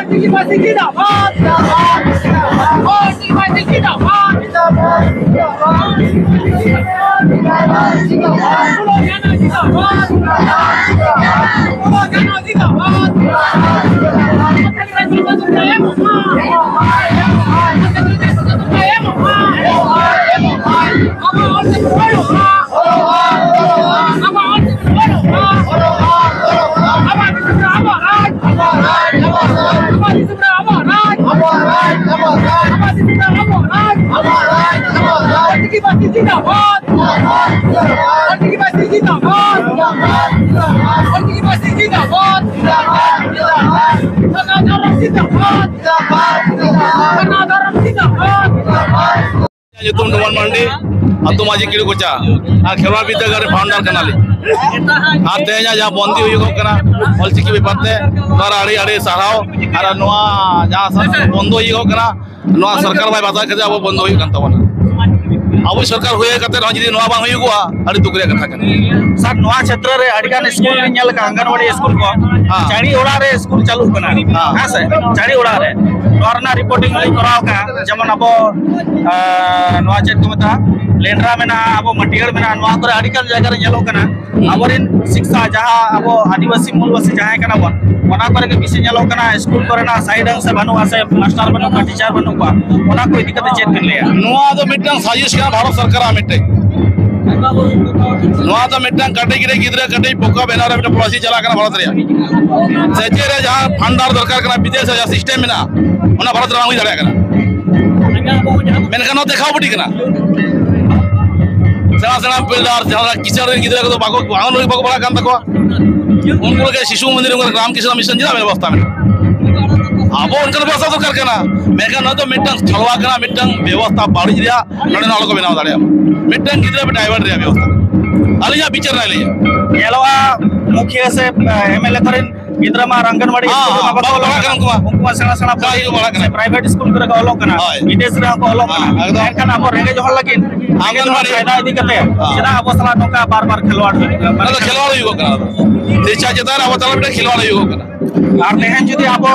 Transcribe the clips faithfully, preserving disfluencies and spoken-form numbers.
ᱟᱹᱫᱤᱵᱟᱹᱥᱤ ᱡᱤᱱᱫᱟᱵᱟᱫ᱾ ᱟᱹᱫᱤᱵᱟᱹᱥᱤ ᱡᱤᱱᱫᱟᱵᱟᱫ᱾ ᱟᱵᱚᱣᱟᱜ ᱨᱟᱡᱽ, ᱟᱵᱚᱣᱟᱜ ᱨᱟᱡᱽ, ᱟᱵᱚᱣᱟᱜ ᱨᱟᱡᱽ, ᱟᱵᱚᱣᱟᱜ ᱨᱟᱡᱽ, ᱟᱵᱚᱣᱟᱜ ᱨᱟᱡᱽ, ᱟᱵᱚᱣᱟᱜ ᱨᱟᱡᱽ, ᱟᱵᱚᱣᱟᱜ ᱨᱟᱡᱽ᱾ ᱚᱞᱪᱤᱠᱤ ᱯᱟᱹᱨᱥᱤ ᱡᱤᱱᱫᱟᱵᱟᱫ, ᱡᱤᱱᱫᱟᱵᱟᱫ, ᱚᱞᱪᱤᱠᱤ ᱯᱟᱹᱨᱥᱤ ᱡᱤᱱᱫᱟᱵᱟᱫ, ᱡᱤᱱᱫᱟᱵᱟᱫ, ᱚᱞᱪᱤᱠᱤ ᱯᱟᱹᱨᱥᱤ ᱡᱤᱱᱫᱟᱵᱟᱫ, ᱡᱤᱱᱫᱟᱵᱟᱫ, ᱡᱤᱱᱫᱟᱵᱟᱫ, ᱥᱟᱨᱱᱟ ᱫᱷᱚᱨᱚᱢ ᱡᱤᱱᱫᱟᱵᱟᱫ, ᱡᱤᱱᱫᱟᱵᱟᱫ, ᱥᱟᱨᱱᱟ ᱫᱷᱚᱨᱚᱢ ᱡᱤᱱᱫᱟᱵᱟᱫ, ᱡᱤᱱᱫᱟᱵᱟᱫ᱾ ᱧᱩᱛᱩᱢ ᱰᱚᱢᱟᱱ ᱢᱟᱱᱰᱤ, ᱟᱹᱛᱩ ᱢᱟᱹᱡᱷᱤ ᱠᱤᱲᱩ ᱠᱚᱪᱟ, ᱟᱨ ᱠᱷᱮᱨᱣᱟᱲ ᱵᱤᱨᱫᱟᱹᱜᱟᱲ ᱨᱮ ᱯᱷᱟᱣᱩᱱᱰᱟᱨ ᱠᱟᱱᱟᱞᱤᱧ᱾ ᱟᱨ ᱛᱮᱦᱮᱧᱟᱜ ᱡᱟᱦᱟᱸ ᱵᱚᱱᱫᱤ ᱦᱩᱭᱩᱜᱚᱜ ᱠᱟᱱᱟ ᱚᱞᱪᱤᱠᱤ ᱵᱮᱯᱟᱨ ᱛᱮ, ᱱᱚᱣᱟ ᱨᱮ ᱟᱹᱰᱤ ᱟᱹᱰᱤ ᱥᱟᱨᱦᱟᱣ᱾ ᱟᱨ ᱱᱚᱣᱟ ᱡᱟᱦᱟᱸ ᱥᱟᱨ ᱵᱚᱱᱫᱚ ᱦᱩᱭᱩᱜᱚᱜ ᱠᱟᱱᱟ, ᱱᱚᱣᱟ ᱥᱚᱨᱠᱟᱨ ᱵᱟᱭ ᱵᱟᱛᱟᱣ ᱠᱟᱛᱮ ᱟᱵᱚ ᱵᱚᱱᱫᱚ ᱦᱩᱭᱩᱜ ᱠᱟᱱ ᱛᱟᱵᱚᱱᱟ᱾ ᱟᱵᱚ ᱥᱚᱨᱠᱟᱨ ᱦᱩᱭ ᱠᱟᱛᱮ ᱨᱮᱦᱚᱸ ᱡᱩᱫᱤ ᱱᱚᱣᱟ ᱵᱟᱝ ᱦᱩᱭᱩᱜᱚᱜᱼᱟ, ᱟᱹᱰᱤ ᱫᱩᱠ ᱨᱮᱭᱟᱜ ᱠᱟᱛᱷᱟ ᱠᱟᱱᱟ᱾ ᱥᱟᱨ, ᱱᱚᱣᱟ ᱪᱷᱮᱛᱨᱚ ᱨᱮ ᱟᱹᱰᱤ ᱜᱟᱱ ᱥᱠᱩᱞ ᱞᱤᱧ ᱧᱮᱞ ᱟᱠᱟᱫᱼᱟ, ᱟᱝᱜᱟᱱᱣᱟᱲᱤ ᱥᱠᱩᱞ ᱠᱚ, ᱦᱮᱸ᱾ ᱪᱟᱹᱲᱤ ᱚᱲᱟᱜ ᱨᱮ ᱥᱠᱩᱞ ᱪᱟᱹᱞᱩᱜ ᱠᱟᱱᱟ, ᱦᱮᱸ᱾ ᱦᱮᱸ ᱥᱮ? ᱪᱟᱹᱲᱤ ᱚᱲᱟᱜ ᱨᱮ᱾ ᱱᱚᱣᱟ ᱨᱮᱱᱟᱜ ᱨᱤᱯᱳᱨᱴᱤᱝ ᱞᱤᱧ ᱠᱚᱨᱟᱣ ᱟᱠᱟᱫᱼᱟ, ᱡᱮᱢᱚᱱ ᱟᱵᱚ, ᱟᱸ, ᱱᱚᱣᱟ ᱪᱮᱫ ᱠᱚ ᱢᱮᱛᱟᱜᱼᱟ, ᱞᱮᱱᱰᱨᱟ ᱢᱮᱱᱟᱜᱼᱟ, ᱟᱵᱚ ᱢᱟᱹᱴᱤᱭᱟᱹᱲ ᱢᱮᱱᱟᱜᱼᱟ, ᱱᱚᱣᱟ ᱠᱚᱨᱮ ᱟᱹᱰᱤ ᱜᱟᱱ ᱡᱟᱭᱜᱟ ᱨᱮ ᱧᱮᱞᱚᱜ ᱠᱟᱱᱟ, ᱟᱵᱚᱨᱮᱱ ᱥᱤᱠᱥᱟ, ᱡᱟᱦᱟᱸ ᱟᱵᱚ ᱟᱹᱫᱤᱵᱟᱹᱥᱤ ᱢᱩᱞᱵᱟᱹᱥᱤ ᱡᱟᱦᱟᱸᱭ ᱠᱟᱱᱟ ᱵᱚᱱ, ᱚᱱᱟ ᱠᱚᱨᱮ ᱜᱮ ᱵᱮᱥᱤ ᱧᱮᱞᱚᱜ ᱠᱟᱱᱟ, ᱥᱠᱩᱞ ᱠᱚᱨᱮᱱᱟᱜ ᱥᱟᱭᱤᱰ ᱥᱮ ᱵᱟᱹᱱᱩᱜᱼᱟ, ᱥᱮ ᱢᱟᱥᱴᱟᱨ ᱵᱟᱹᱱᱩᱜ ᱠᱚᱣᱟ, ᱴᱤᱪᱟᱨ ᱵᱟᱹᱱᱩᱜ ᱠᱚᱣᱟ, ᱚᱱᱟ ᱠᱚ ᱤᱫᱤ ᱠᱟᱛᱮ ᱪᱮᱫ ᱵᱤᱱ ᱞᱟᱹᱭᱟ? ᱱᱚᱣᱟ ᱫᱚ ᱢᱤᱫᱴᱟᱝ ᱥᱟᱡᱮᱥ ᱠᱟᱱᱟ ᱵᱷᱟᱨᱚᱛ ᱥᱚᱨᱠᱟᱨᱟᱜ ᱢᱤᱫᱴᱟᱝ᱾ ᱱᱚᱣᱟ ᱫᱚ ᱢᱤᱫᱴᱟᱝ ᱠᱟᱹᱴᱤᱡ ᱨᱮ ᱜᱤᱫᱽᱨᱟᱹ ᱠᱟᱹᱴᱤᱡ ᱵᱚᱠᱟ ᱵᱮᱱᱟᱣ ᱨᱮ ᱢᱤᱫᱴᱟᱝ ᱯᱚᱞᱤᱥᱤ ᱪᱟᱞᱟᱜ ᱠᱟᱱᱟ ᱵᱷᱟᱨᱚᱛ ᱨᱮᱭᱟᱜ᱾ ᱥᱮᱪᱮᱫ ᱨᱮ ᱡᱟᱦᱟᱸ ᱯᱷᱟᱱᱰᱟᱨ ᱫᱚᱨᱠᱟᱨ ᱠᱟᱱᱟ, ᱵᱤᱫᱮᱥ ᱨᱮ ᱡᱟᱦᱟᱸ ᱥᱤᱥᱴᱮᱢ ᱢᱮᱱᱟᱜᱼᱟ, ᱚᱱᱟ ᱵᱷᱟᱨᱚᱛ ᱨᱮ ᱵᱟᱝ ᱦᱩᱭ ᱫᱟᱲᱮᱭᱟᱜ ᱠᱟᱱᱟ᱾ ᱢᱮᱱᱠᱷᱟᱱ ᱱᱚᱣᱟ ᱫᱮᱠᱷᱟᱣ ᱵᱩᱴᱤ ᱠᱟᱱᱟ᱾ ᱥᱮᱬᱟ ᱥᱮᱬᱟ ᱵᱤᱞᱰᱟᱨ, ᱡᱟᱦᱟᱸ ᱠᱤᱥᱟᱹᱬ ᱨᱮᱱ ᱜᱤᱫᱽᱨᱟᱹ ᱠᱚᱫᱚ ᱵᱟᱠᱚ, ᱟᱝᱜᱚᱱᱣᱟᱲᱤ ᱵᱟᱠᱚ ᱯᱟᱲᱦᱟᱜ ᱠᱟᱱ ᱛᱟᱠᱚᱣᱟ᱾ ᱩᱱᱠᱩ ᱞᱟᱹᱜᱤᱫ ᱥᱤᱥᱩ ᱢᱚᱱᱫᱤᱨ, ᱩᱱᱠᱩ ᱨᱟᱢ ᱠᱨᱤᱥᱱᱚ ᱢᱤᱥᱚᱱ ᱪᱮᱫᱟᱜ ᱵᱮᱵᱚᱥᱛᱷᱟ ᱢᱮᱱᱟᱜᱼᱟ? ᱟᱵᱚ ᱚᱱᱠᱟᱱ ᱵᱮᱵᱚᱥᱛᱷᱟ ᱫᱚᱨᱠᱟᱨ ᱠᱟᱱᱟ, ᱢᱮᱱᱠᱷᱟᱱ ᱱᱚᱣᱟ ᱫᱚ ᱢᱤᱫᱴᱟᱝ ᱪᱷᱟᱲᱣᱟ ᱠᱟᱱᱟ, ᱢᱤᱫᱴᱟᱝ ᱵᱮᱵᱚᱥᱛᱷᱟ ᱵᱟᱹᱲᱤᱡ ᱨᱮᱭᱟᱜ ᱱᱚᱰᱮ ᱱᱚᱣᱟ ᱠᱚ ᱵᱮᱱᱟᱣ ᱫᱟᱲᱮᱭᱟᱜᱼᱟ, ᱢᱤᱫᱴᱟᱝ ᱜᱤᱫᱽᱨᱟᱹ ᱯᱮ ᱰᱟᱭᱵᱷᱟᱨᱴ ᱨᱮᱭᱟᱜ ᱵᱮᱵᱚᱥᱛᱷᱟ᱾ ᱟᱹᱞᱤᱧᱟᱜ ᱵᱤᱪᱟᱹᱨ ᱨᱮ ᱞᱟᱹᱭᱟ, ᱧᱮᱞᱚᱜᱼᱟ, ᱢᱩᱠᱷᱤᱭᱟᱹ ᱥᱮ, ᱮ, ᱮᱢ ᱮᱞ ᱮ ᱠᱚᱨᱮᱱ ᱜᱤᱫᱽᱨᱟᱹ ᱢᱟ ᱟᱨ ᱚᱝᱜᱚᱱᱣᱟᱲᱤ ᱦᱮᱸ, ᱥᱠᱩᱞ ᱨᱮ ᱢᱟ ᱵᱟᱠᱚ ᱵᱟᱠᱚ ᱚᱞᱚᱜ ᱯᱟᱲᱦᱟᱜ ᱠᱟᱱᱟ᱾ ᱠᱟᱱᱟ ᱩᱱᱠᱩ ᱢᱟ᱾ ᱩᱱᱠᱩ ᱢᱟ ᱥᱮᱬᱟ ᱥᱮᱬᱟ ᱥᱮᱬᱟ ᱜᱮᱠᱚ ᱯᱟᱲᱦᱟᱜ ᱠᱟᱱᱟ᱾ ᱥᱮ ᱯᱨᱟᱭᱵᱷᱮᱴ ᱥᱠᱩᱞ ᱠᱚᱨᱮ ᱠᱚ ᱚᱞᱚᱜ ᱠᱟᱱᱟ, ᱦᱳᱭ᱾ ᱵᱤᱫᱮᱥ ᱨᱮᱦᱚᱸ ᱠᱚ ᱚᱞᱚᱜ ᱦᱮᱸ, ᱠᱟᱱᱟ᱾ ᱮᱠᱫᱚᱢ᱾ ᱮᱱᱠᱷᱟᱱ ᱟᱵᱚ ᱨᱮᱸᱜᱮᱡ ᱦᱚᱲ ᱞᱟᱹᱜᱤᱫ ᱟᱝᱜᱚᱱᱣᱟᱲᱤ᱾ ᱪᱮᱫᱟᱜ ᱟᱵᱚ ᱥᱟᱞᱟᱜ ᱱᱚᱝᱠᱟ ᱯᱷᱟᱭᱫᱟ ᱤᱫᱤ ᱠᱟᱛᱮ ᱦᱮᱸ᱾ ᱪᱮᱫᱟᱜ ᱟᱵᱚ ᱥᱟᱞᱟᱜ ᱱᱚᱝᱠᱟ ᱵᱟᱨ ᱵᱟᱨ ᱠᱷᱮᱞᱣᱟᱲ ᱦᱩᱭᱩᱜ ᱠᱟᱱᱟ? ᱚᱱᱟ ᱫᱚ ᱠᱷᱮᱞᱣᱟᱲ ᱦᱩᱭᱩᱜ ᱠᱟᱱᱟ᱾ ᱥᱤᱪᱪᱷᱟ ᱪᱮᱛᱟᱱ ᱨᱮ ᱟᱵᱚ ᱛᱟᱞᱟ ᱢᱤᱫᱴᱮᱱ ᱠᱷᱮᱞᱣᱟᱲ ᱦᱩᱭᱩᱜ ᱠᱟᱱᱟ᱾ ᱟᱨ ᱛᱮᱦᱮᱧ ᱡᱩᱫᱤ ᱟᱵᱚ,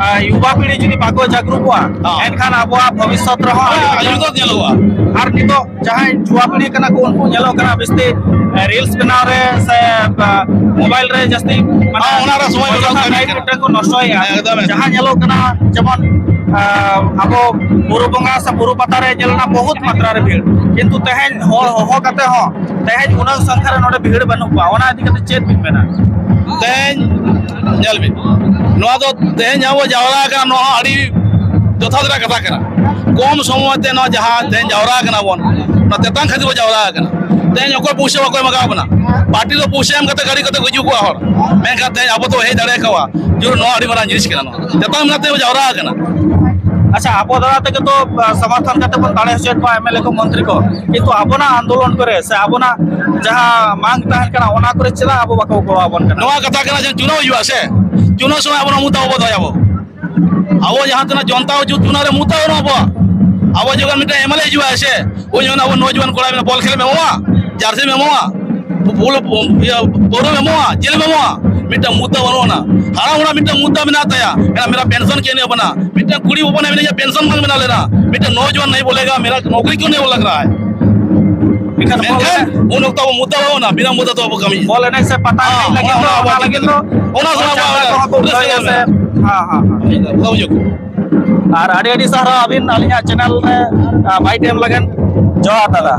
ᱟ, ᱭᱩᱵᱟ ᱯᱤᱲᱦᱤ ᱡᱩᱫᱤ ᱵᱟᱠᱚ ᱡᱟᱜᱽᱨᱩᱠᱚᱜᱼᱟ, ᱦᱮᱸ᱾ ᱮᱱᱠᱷᱟᱱ ᱟᱵᱚᱣᱟᱜ ᱵᱷᱚᱵᱤᱥᱥᱚᱛ ᱨᱮᱦᱚᱸ ᱟᱹᱰᱤ ᱟᱹᱰᱤ ᱧᱩᱛᱟᱹᱛ ᱧᱮᱞᱚᱜᱼᱟ᱾ ᱟᱨ ᱱᱤᱛᱚᱜ ᱡᱟᱦᱟᱸᱭ ᱡᱩᱣᱟ ᱯᱤᱲᱦᱤ ᱠᱟᱱᱟ ᱠᱚ, ᱩᱱᱠᱩ ᱧᱮᱞᱚᱜ ᱠᱟᱱᱟ ᱵᱮᱥᱤ, ᱮ, ᱨᱤᱞᱥ ᱵᱮᱱᱟᱣ ᱨᱮ ᱥᱮ, ᱟ, ᱢᱳᱵᱟᱭᱤᱞ ᱨᱮ ᱡᱟᱹᱥᱛᱤ, ᱢᱟᱱᱮ, ᱦᱮᱸ, ᱚᱱᱟ ᱨᱮ ᱥᱚᱢᱚᱭ ᱯᱚᱭᱥᱟ ᱵᱟᱡᱟᱣ ᱠᱟᱹᱢᱤ ᱴᱟᱭᱤᱢ ᱠᱟᱱᱟ᱾ ᱢᱤᱫᱴᱟᱝ ᱠᱚ ᱱᱚᱥᱴᱚᱭᱮᱫᱼᱟ᱾ ᱦᱮᱸ, ᱮᱠᱫᱚᱢ, ᱮᱠᱫᱚᱢ᱾ ᱡᱟᱦᱟᱸ ᱧᱮᱞᱚᱜ ᱠᱟᱱᱟ, ᱡᱮᱢᱚᱱ, ᱟ, ᱟᱵᱚ ᱵᱩᱨᱩ ᱵᱚᱸᱜᱟ ᱥᱮ ᱵᱩᱨᱩ ᱯᱟᱛᱟ ᱨᱮ ᱧᱮᱞ ᱮᱱᱟ ᱵᱚᱦᱩᱛ ᱢᱟᱛᱨᱟ ᱨᱮ ᱵᱷᱤᱲ, ᱠᱤᱱᱛᱩ ᱛᱮᱦᱮᱧ ᱦᱚᱲ ᱦᱚᱦᱚ ᱠᱟᱛᱮ ᱦᱚᱸ ᱛᱮᱦᱮᱧ ᱩᱱᱟᱹᱜ ᱥᱚᱝᱠᱷᱟ ᱨᱮ ᱱᱚᱰᱮ ᱵᱷᱤᱲ ᱵᱟᱹᱱᱩᱜ ᱠᱚᱣᱟ, ᱚᱱᱟ ᱤᱫᱤ ᱠᱟᱛᱮ ᱪᱮᱫ ᱵᱤᱱ ᱢᱮᱱᱟ? ᱛᱮᱦᱮᱧ ᱧᱮᱞ ᱵᱤᱱ, ᱱᱚᱣᱟ ᱫᱚ ᱛᱮᱦᱮᱧ ᱟᱵᱚ ᱡᱟᱣᱨᱟ ᱟᱠᱟᱱᱟ, ᱱᱚᱣᱟ ᱦᱚᱸ ᱟᱹᱰᱤ ᱡᱚᱛᱷᱟᱛ ᱨᱮᱱᱟᱜ ᱠᱟᱛᱷᱟ ᱠᱟᱱᱟ᱾ ᱠᱚᱢ ᱥᱚᱢᱚᱭ ᱛᱮ ᱱᱚᱣᱟ ᱡᱟᱦᱟᱸ ᱛᱮᱦᱮᱧ ᱡᱟᱣᱨᱟ ᱟᱠᱟᱱᱟ ᱵᱚᱱ, ᱱᱚᱣᱟ ᱛᱮᱛᱟᱝ ᱠᱷᱟᱹᱛᱤᱨ ᱵᱚᱱ ᱡᱟᱣᱨᱟ ᱟᱠᱟᱱᱟ᱾ ᱛᱮᱦᱮᱧ ᱚᱠᱚᱭ ᱯᱩᱭᱥᱟᱹ ᱵᱟᱠᱚ ᱮᱢ ᱟᱠᱟᱫ ᱵᱚᱱᱟ, ᱯᱟᱨᱴᱤ ᱫᱚ ᱯᱩᱭᱥᱟᱹ ᱮᱢ ᱠᱟᱛᱮ ᱜᱟᱹᱰᱤ ᱠᱟᱛᱮ ᱠᱚ ᱦᱤᱡᱩᱜ ᱠᱚᱣᱟ ᱦᱚᱲ, ᱢᱮᱱᱠᱷᱟᱱ ᱛᱮᱦᱮᱧ ᱟᱵᱚ ᱛᱮᱵᱚ ᱦᱮᱡ ᱫᱟᱲᱮ ᱟᱠᱟᱣᱟ, ᱡᱳᱨ ᱱᱚᱣᱟ ᱟᱹᱰᱤ ᱢᱟᱨᱟᱝ ᱡᱤᱱᱤᱥ ᱠᱟᱱᱟ᱾ ᱱᱚᱣᱟ ᱛᱮᱛᱟᱝ ᱢᱮᱱᱟᱜ ᱛᱮ ᱵᱚ ᱡᱟᱣᱨᱟ ᱟᱠᱟᱱᱟ᱾ ᱟᱪᱪᱷᱟ, ᱟᱵᱚ ᱫᱟᱨᱟ ᱛᱮᱜᱮ ᱛᱚ, ᱟ, ᱥᱚᱢᱚᱨᱛᱷᱚᱱ ᱠᱟᱛᱮ ᱵᱚᱱ ᱫᱟᱲᱮ ᱦᱚᱪᱚᱭᱮᱫ ᱠᱚᱣᱟ ᱮᱢ ᱮᱞ ᱮ ᱠᱚ, ᱢᱚᱱᱛᱨᱤ ᱠᱚ, ᱠᱤᱱᱛᱩ ᱟᱵᱚᱱᱟᱜ ᱟᱱᱫᱳᱞᱚᱱ ᱠᱚᱨᱮ ᱥᱮ ᱟᱵᱚᱱᱟᱜ ᱡᱟᱦᱟᱸ ᱢᱟᱝ ᱛᱟᱦᱮᱱ ᱠᱟᱱᱟ, ᱚᱱᱟ ᱠᱚᱨᱮ ᱪᱮᱫᱟᱜ ᱟᱵᱚ ᱵᱟᱠᱚ ᱜᱚᱲᱚ ᱟᱵᱚᱱ ᱠᱟᱱᱟ? ᱱᱚᱣᱟ ᱠᱟᱛᱷᱟ ᱠᱟᱱᱟ ᱡᱮ ᱪᱩᱱᱟᱹᱣ ᱦᱩᱭᱩᱜᱼᱟ ᱥᱮ, ᱪᱩᱱᱟᱹᱣ ᱥᱚᱢᱚᱭ ᱟᱵᱚ ᱱᱚᱣᱟ ᱢᱩᱫᱽᱫᱟ ᱵᱟᱵᱚ ᱫᱚᱦᱚᱭᱟᱵᱚ᱾ ᱟᱵᱚ ᱡᱟᱦᱟᱸ ᱛᱤᱱᱟᱹᱜ ᱡᱚᱱᱛᱟ ᱦᱤᱡᱩᱜ, ᱪᱩᱱᱟᱹᱣ ᱨᱮ ᱢᱩᱫᱽᱫᱟ ᱵᱟᱹᱱᱩᱜ ᱟᱵᱚᱣᱟᱜ᱾ ᱟᱵᱚ ᱡᱚᱠᱷᱚᱱ ᱢᱤᱫᱴᱮᱱ ᱮᱢ ᱮᱞ ᱮ ᱦᱤᱡᱩᱜᱼᱟ ᱥᱮ, ᱩᱱ ᱡᱚᱠᱷᱚᱱ ᱟᱵᱚ ᱱᱚᱡᱩᱣᱟᱱ ᱠᱚᱲᱟ ᱢᱮᱱᱟ, ᱵᱚᱞ ᱠᱷᱮᱞ ᱮᱢ ᱮᱢᱚᱜᱼᱟ, ᱡᱟᱨᱥᱤ ᱮᱢ ᱮᱢᱚᱜᱼᱟ, ᱵᱚᱞ, ᱤᱭᱟᱹ, ᱯᱟᱹᱣᱨᱟᱹ ᱮᱢ ᱮᱢᱚᱜᱼᱟ, ᱡᱮᱞ ᱮᱢ ᱮᱢᱚᱜᱼᱟ, ᱢᱤᱫᱴᱟᱝ ᱢᱩᱫᱽᱫᱟ ᱵᱟᱹᱱᱩᱜ ᱟᱱᱟ᱾ ᱦᱟᱲᱟᱢ ᱦᱚᱲᱟᱜ ᱢᱤᱫᱴᱟᱝ ᱢᱩᱫᱽᱫᱟ ᱢᱮᱱᱟᱜ ᱛᱟᱭᱟ, ᱢᱮᱱᱟ, "ᱢᱮᱨᱟ ᱯᱮᱱᱥᱚᱱ ᱠᱤᱭᱩ ᱱᱤᱭᱮ ᱵᱟᱱᱟ?" ᱢᱤᱫᱴᱟᱝ ᱠᱩᱲᱤ ᱦᱚᱯᱚᱱ ᱮ ᱢᱮᱱᱟ, "ᱯᱮᱱᱥᱚᱱ ᱵᱟᱝ ᱵᱮᱱᱟᱣ ᱞᱮᱱᱟ?" ᱢᱤᱫᱴᱟᱝ ᱱᱚᱡᱩᱣᱟᱱ ᱱᱟᱦᱤ ᱵᱚᱞᱮᱜᱟ, "ᱢᱮᱨᱟ ᱱᱚᱠᱨᱤ ᱠᱤᱭᱩ ᱱᱤᱭᱮ ᱵᱚᱞ ᱞᱟᱜ ᱨᱟᱦᱟ ᱦᱟᱭ?" ᱮᱱᱠᱷᱟᱱ ᱢᱮᱱᱠᱷᱟᱱ ᱵᱚᱞ ᱮᱱᱮᱡ ᱩᱱ ᱚᱠᱛᱚ ᱟᱵᱚ ᱢᱩᱫᱽᱫᱟ ᱵᱟᱹᱱᱩᱜ ᱟᱱᱟ, ᱵᱤᱱᱟᱹ ᱢᱩᱫᱽᱫᱟ ᱛᱮ ᱵᱟᱵᱚ ᱠᱟᱹᱢᱤᱭᱟ᱾ ᱵᱚᱞ ᱮᱱᱮᱡ ᱥᱮ ᱯᱟᱛᱟ ᱦᱮᱸ, ᱮᱱᱮᱡ ᱞᱟᱹᱜᱤᱫ ᱚᱱᱟ, ᱫᱚ, ᱚᱱᱟ ᱚᱱᱟ ᱟᱵᱚᱣᱟᱜ ᱞᱟᱹᱜᱤᱫ ᱫᱚ ᱪᱤᱱᱛᱟᱹ ᱚᱱᱟ ᱠᱚᱦᱚᱸ ᱠᱚ ᱨᱟᱹᱥᱠᱟᱹ ᱩᱴᱷᱟᱹᱣᱮᱫᱼᱟ ᱥᱮ᱾ ᱢᱮᱱᱟᱜᱼᱟ᱾ ᱦᱮᱸ, ᱦᱮᱸ, ᱦᱮᱸ᱾ ᱵᱩᱡᱷᱟᱹᱣ ᱠᱮᱫᱟ᱾ ᱟᱨ ᱟᱹᱰᱤ ᱟᱹᱰᱤ ᱥᱟᱨᱦᱟᱣ ᱟᱹᱵᱤᱱ ᱟᱹᱞᱤᱧᱟᱜ ᱪᱮᱱᱮᱞ ᱨᱮ, ᱟ, ᱵᱟᱭᱤᱴ ᱮᱢ ᱞᱟᱹᱜᱤᱫ᱾ ᱡᱚᱦᱟᱨ ᱫᱟᱫᱟ᱾